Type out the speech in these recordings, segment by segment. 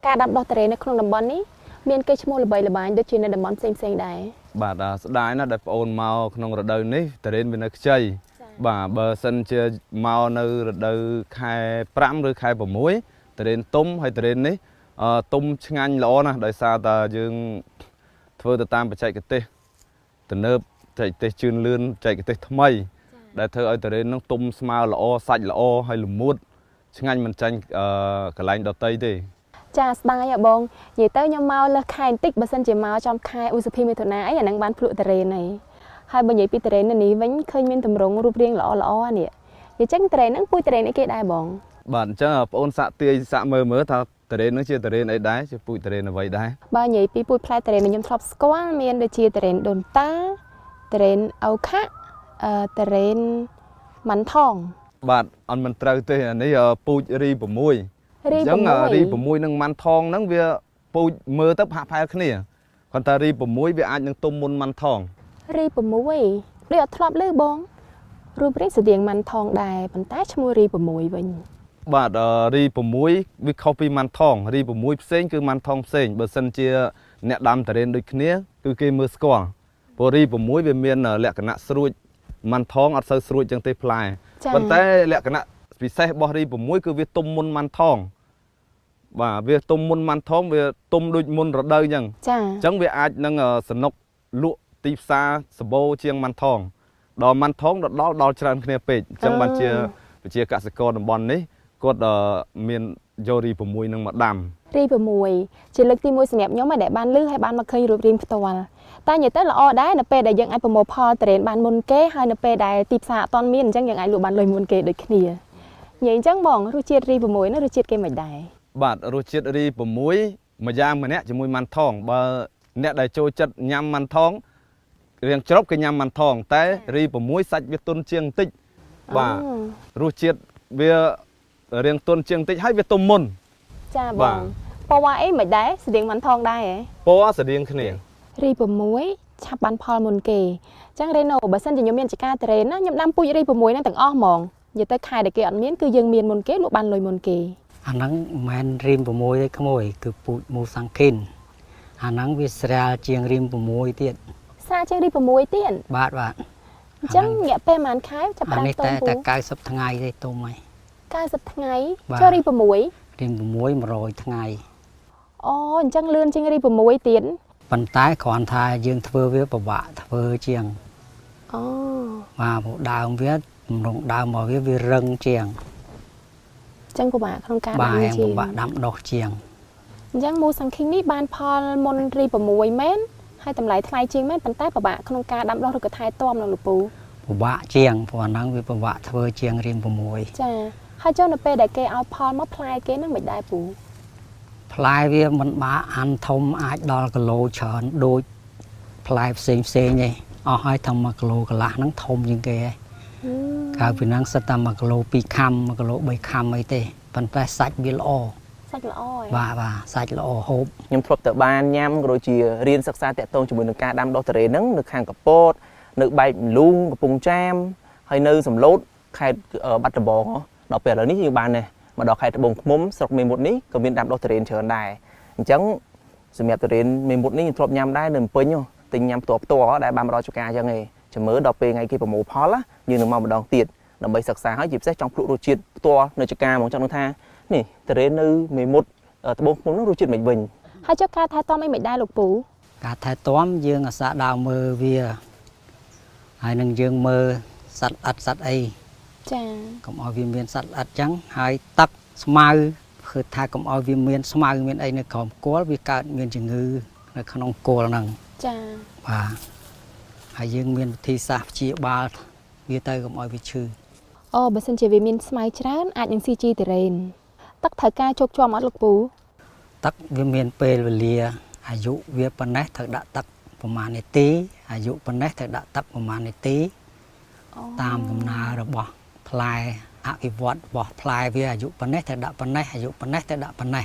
ការដាំដុះទុរេននៅក្នុងតំបន់នេះមានកេរ្តិ៍ឈ្មោះល្បីល្បាញដូចជានៅតំបន់ផ្សេងៗដែរ បាទស្ដាយណាស់ដែលប្អូនមកក្នុងរដូវនេះទុរេនវានៅខ្ចីបាទបើសិនជាមកនៅរដូវខែ5ឬខែ6ទុរេនទុំហើយទុរេននេះទុំឆ្ងាញ់ល្អណាស់ដោយសារតែយើងធ្វើទៅតាមបច្ចេកទេសទំនើបបច្ចេកទេសជឿនលឿនបច្ចេកទេសថ្មីដែលធ្វើឲ្យទុរេននឹងទុំស្មើល្អសាច់ល្អហើយល្មួតឆ្ងាញ់មិនចាញ់កន្លែងដទៃទេ ចាស្ដាយហ៎បងនិយាយទៅខ្ញុំមកលើសខែបន្តិចបើសិនជាមកចំខែឧសភាមិថុនាអីអាហ្នឹងបានភ្លក់ទុរេនហើយហើយបើនិយាយពីទុរេននៅនេះវិញឃើញមានទម្រង់រូបរាងល្អល្អនេះនិយាយចឹងទុរេនហ្នឹងពូជទុរេនអីគេដែរបង បាទអញ្ចឹងបងអូនសាក់ទាយសាក់មើលមើលថាទុរេនហ្នឹងជាទុរេនអីដែរជាពូជទុរេនអ្វីដែរ បើនិយាយពីពូជផ្លែទុរេនដែលខ្ញុំធ្លាប់ស្គាល់មានដូចជាទុរេនដូនតាទុរេនអូខាក់ទុរេនម៉ាន់ថង បាទអត់មិនត្រូវទេអានេះពូជរី6 រី អញ្ចឹង 6 រី6និងម៉ាន់ថងហ្នឹងវាពូជមើលទៅហាក់ផែលគ្នាគ្រាន់តែរី6វាអាចនឹងទុំមុនម៉ាន់ថង រី6ដូចអត់ធ្លាប់ឮបងរូបរាងស្តៀងម៉ាន់ថងដែរប៉ុន្តែឈ្មោះរី6វិញ បាទរី6វាខុសពីម៉ាន់ថងរី6ផ្សេងគឺម៉ាន់ថងផ្សេងបើសិនជាអ្នកដាំទុរេនដូចគ្នាគឺគេមើលស្គាល់ព្រោះរី6វាមានលក្ខណៈស្រួចម៉ាន់ថងអត់សូវស្រួចចឹងទេផ្លែប៉ុន្តែលក្ខណៈពិសេសរបស់រី6គឺវាទុំមុនម៉ាន់ថងបាទវាទុំមុនម៉ាន់ថងវាទុំដូចមុនរដូវចឹង ចា អញ្ចឹងវាអាចនឹងសនុកលក់ទីផ្សារសម្បូរជាងម៉ាន់ថងដល់ម៉ាន់ថងដល់ដល់ច្រើនគ្នាពេកអញ្ចឹងបានជាប្រជាកសិករតំបន់នេះគាត់មានយករី6នឹងមកដាំ រី6ជាលើកទី1សម្រាប់ខ្ញុំឯដែលបានឮហើយបានមកឃើញរូបរាងផ្ទាល់តែនិយាយទៅល្អដែរនៅពេលដែលយើងអាចប្រមូលផលទុរេនបានមុនគេហើយនៅពេលដែលទីផ្សារអត់ទាន់មានអញ្ចឹងយើងអាចលក់បានលុយមុនគេដូចគ្នានិយាយអញ្ចឹងបងរសជាតិរី6នោះរសជាតិគេមិនដែរ បាទរសជាតិរី6មួយយ៉ាងម្នាក់ជាមួយម៉ាន់ថងបើអ្នកដែលចូលចិត្តញ៉ាំម៉ាន់ថងរៀងជ្រប់គេញ៉ាំម៉ាន់ថងតែរី6សាច់វាទន់ជាងបន្តិចបាទរសជាតិវារៀងទន់ជាងបន្តិចហើយវាទុំមុន ចាបងពណ៌អីមិនដែរស្តៀងម៉ាន់ថងដែរហ៎ ពណ៌ស្តៀងគ្នា រី6ឆាប់បានផលមុនគេអញ្ចឹងរេណូបើសិនជាខ្ញុំមានចការទុរេនណាខ្ញុំដាំពូជរី6ហ្នឹងទាំងអស់ហ្មងនិយាយទៅខែដែលគេអត់មានគឺយើងមានមុនគេលក់បានលុយមុនគេ អាហ្នឹងមិនមែនរីម6ទេក្មួយគឺពូជមូសាំងឃីនអាហ្នឹងវាស្រាលជាងរីម6ទៀត ស្រាលជាងរី6ទៀត បាទបាទ អញ្ចឹងរយៈពេលប្រហែលខែចាប់ អា ផ្ដើម នេះតែតែ ទុំពូ 90ថ្ងៃទេទុំហើយ 90ថ្ងៃ បាទ ចុះរី6 រីម6 100ថ្ងៃ អូអញ្ចឹងលឿនជាងរី6ទៀត ប៉ុន្តែគ្រាន់ថាយើងធ្វើវាពិបាកធ្វើជាង អូ បាទព្រោះដើមវាទម្រង់ដើមរបស់វាវារឹងជាង អញ្ចឹងពិបាកក្នុងការ បាទ ដាំជាង ពិបាកដាំដុះជាង អញ្ចឹងមូសាំងឃីងនេះបានផលមុនរី6មែនហើយតម្លៃថ្លៃជាងមែនប៉ុន្តែពិបាកក្នុងការដាំដុះឬក៏ថែទាំនៅលោកពូ ពិបាកជាងព្រោះអាហ្នឹងវាពិបាកធ្វើជាងរៀម6 ចាហើយចុះនៅពេលដែលគេឲ្យផលមកផ្លែគេនឹងមិនដែរពូ ផ្លែវាមិនបាអានធំអាចដល់គីឡូច្រើនដូចផ្លែផ្សេងផ្សេងទេអស់ហើយថា1គីឡូកន្លះហ្នឹងធំជាងគេឯងក្រៅពីហ្នឹងសិតតែ1គីឡូ2ខាំ1គីឡូ3ខាំអីទេប៉ុន្តែសាច់វាល្អ សាច់ល្អឯង បាទបាទសាច់ល្អហូប ខ្ញុំធ្លាប់ទៅបានញ៉ាំក៏ដូចជារៀនសិក្សាតាក់ទងជាមួយនឹងការដាំដុះទុរេនហ្នឹងនៅខាងកពតនៅបែកលូងកំពង់ចាមហើយនៅសំឡូតខេត្តបាត់ដំបងហ៎ដល់ពេលឥឡូវនេះយើងបាននេះមកដល់ខេត្តត្បូងឃ្មុំស្រុកមេមត់នេះក៏មានដាំដុះទុរេនច្រើនដែរអញ្ចឹងសម្រាប់ទុរេនមេមត់នេះខ្ញុំធ្លាប់ញ៉ាំដែរនៅភ្នំពេញហ៎ទិញញ៉ាំផ្ទាល់ផ្ទាល់ដែលបានមកដល់ជួការអញ្ចឹងឯងចាំមើលដល់ពេលថ្ងៃគេប្រមូលផលណាយើងនឹងមកម្ដងទៀតដើម្បីសិក្សាហើយជាពិសេសចង់ភ្លក់រសជាតិផ្ទាល់នៅចការហ្មងចង់ដឹងថានេះទុរេននៅមេមត់ត្បូងឃ្មុំនោះរសជាតិមិនវិញ ហើយចុះការថែទាំអីមិនដែរលោកពូ ការថែទាំយើងអាសាដើមមើលវាហើយនឹងយើងមើលសត្វល្អិតសត្វអី ចា កុំឲ្យវាមានសត្វល្អិតចឹងហើយទឹកស្មៅគឺថាកុំឲ្យវាមានស្មៅមានអីនៅក្រោមគល់វាកើតមានជំងឺនៅក្នុងគល់ហ្នឹង ចា បាទហើយយើងមានវិធីសាស្ត្រព្យាបាលវាទៅកុំឲ្យវាឈឺ អូបើសិនជាវាមានស្មៅច្រើនអាចនឹងស៊ីជីទុរេនទឹកត្រូវការជោគជាំអត់លោកពូ ទឹកវាមានពេលវេលាអាយុវាប៉ុណ្ណេះត្រូវដាក់ទឹកប្រហែលនាទីអាយុប៉ុណ្ណេះត្រូវដាក់ទឹកប្រហែលនាទីតាមដំណើររបស់ផ្លែអភិវឌ្ឍរបស់ផ្លែវាអាយុប៉ុណ្ណេះត្រូវដាក់ប៉ុណ្ណេះអាយុប៉ុណ្ណេះត្រូវដាក់ប៉ុណ្ណេះ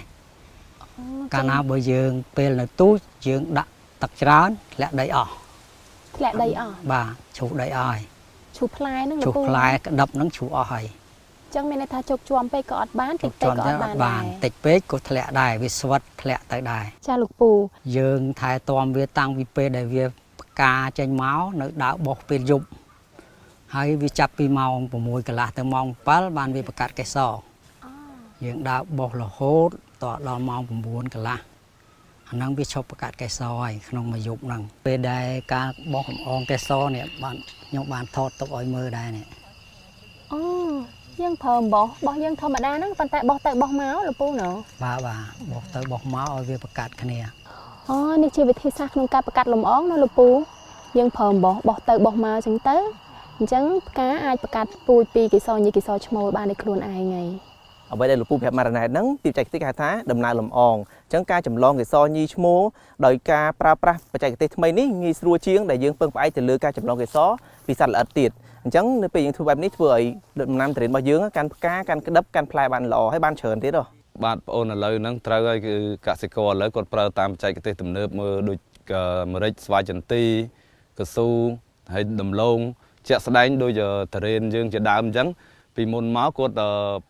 កាលណាបើយើងពេលនៅទូចយើងដាក់ទឹកច្រើនធ្លាក់ដីអស់ ធ្លាក់ដីអស់ បាទជ្រុះដីអស់ហើយ ឈូសផ្លែហ្នឹងលោកពូ ជ្រុះផ្លែក្តឹបហ្នឹងជ្រុះអស់ហើយ ចឹងមានន័យថាជោគជាំពេកក៏អត់បានតិចពេកក៏អត់បានដែរ តិចពេកក៏ធ្លាក់ដែរវាស្វិតធ្លាក់ទៅដែរ ចាលោកពូ យើងថែទាំវាតាំងពីពេលដែលវាផ្កាចេញមកនៅដើរបោះពេលយប់ហើយវាចាប់ពីម៉ោង6កន្លះទៅម៉ោង7បានវាប្រកាសកេសរយើងដើរបោះរហូតតដល់ម៉ោង9កន្លះអាហ្នឹងវាឈប់ប្រកាសកេសរហើយក្នុងមួយយប់ហ្នឹងពេលដែលការបោះកំអងកេសរនេះបានខ្ញុំបានថតទុកឲ្យមើលដែរនេះ អូយើងប្រើអំបោះបោះយើងធម្មតាហ្នឹងប៉ុន្តែបោះទៅបោះមកលោកពូណ៎ បាទបាទបោះទៅបោះមកឲ្យវាប្រកាសគ្នា អូនេះជាវិធីសាស្ត្រក្នុងការបង្កាត់លំអងណាលោកពូយើងប្រើអំបោះបោះទៅបោះមកអញ្ចឹងទៅអញ្ចឹងផ្កាអាចបង្កាត់ពូជពីកេសរញីកេសរឈ្មោលបានដោយខ្លួនឯងហើយ អ្វីដែលលោកពូប្រាប់មករណែតហ្នឹងទីបច្ចេកទេសគេហៅថាដំណើរលំអងអញ្ចឹងការចម្លងកេសរញីឈ្មោលដោយការប្រើប្រាស់បច្ចេកទេសថ្មីនេះងាយស្រួលជាងដែលយើងពឹងផ្អែកទៅលើការចម្លងកេសរពីសត្វល្អិតទៀតអញ្ចឹងនៅពេលយើងធ្វើបែបនេះធ្វើឲ្យដំណាំទុរេនរបស់យើងកាន់ផ្កាកាន់ក្តឹបកាន់ផ្លែបានល្អហើយបានច្រើនទៀតហ៎ បាទបងអូនឥឡូវហ្នឹងត្រូវហើយគឺកសិករឥឡូវគាត់ប្រើតាមបច្ចេកទេសទំនើបមើលដូចម្រេចស្វាយចន្ទីកស៊ូហើយដំឡូងជាក់ស្ដែងដូចតរេនយើងជាដើមអញ្ចឹងពីមុនមកគាត់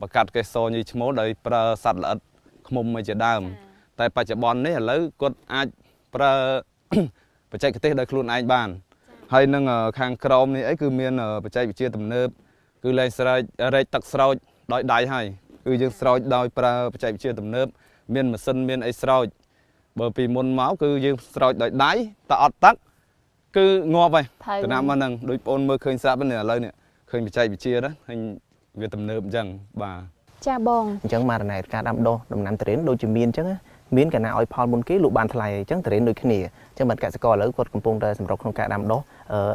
បកាត់កេសរញីឈ្មោលដោយប្រើសត្វល្អិតឃ្មុំអីជាដើមតែបច្ចុប្បន្ននេះឥឡូវគាត់អាចប្រើ បច្ចេកទេសដោយខ្លួនឯងបានហើយនឹងខាងក្រោមនេះអីគឺមានបច្ចេកវិទ្យាទំនើបគឺលែងស្រែករែកទឹកស្រោចដោយដៃហើយគឺយើងស្រោចដោយប្រើបច្ចេកវិទ្យាទំនើបមានម៉ាស៊ីនមានអីស្រោចបើពីមុនមកគឺយើងស្រោចដោយដៃតែអត់ទឹកគឺងាប់ហើយ ត្រូវ តំណាំមកហ្នឹងដូចបងអូនមើលឃើញស្រាប់ហ្នឹងឥឡូវនេះឃើញបច្ចេកវិទ្យាណាឃើញវាទំនើបអញ្ចឹងបាទ ចាបង អញ្ចឹងមករណែតការដាំដុះដំណាំទុរេនដូចជាមានអញ្ចឹងណាមានកណ្ណាឲ្យផលមុនគេលក់បានថ្លៃអញ្ចឹងទុរេនដូចគ្នាអញ្ចឹងបានកសិករឥឡូវគាត់កំពុងតែសម្រុកក្នុងការដាំដុះ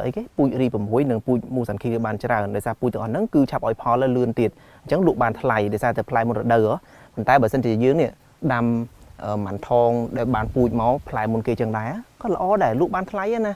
អីគេពូជរី6និងពូជមូសាន់ឃីវាបានច្រើនដោយសារពូជទាំងអស់ហ្នឹងគឺឆាប់ឲ្យផលលឿនទៀតអញ្ចឹងលក់បានថ្លៃដោយសារតែផ្លែមុនរដូវហ៎ប៉ុន្តែបើសិនជាយើងនេះដាំម៉ាន់ថងដែលបានពូជមកផ្លែមុនគេចឹងដែរក៏ល្អដែរលក់បានថ្លៃណា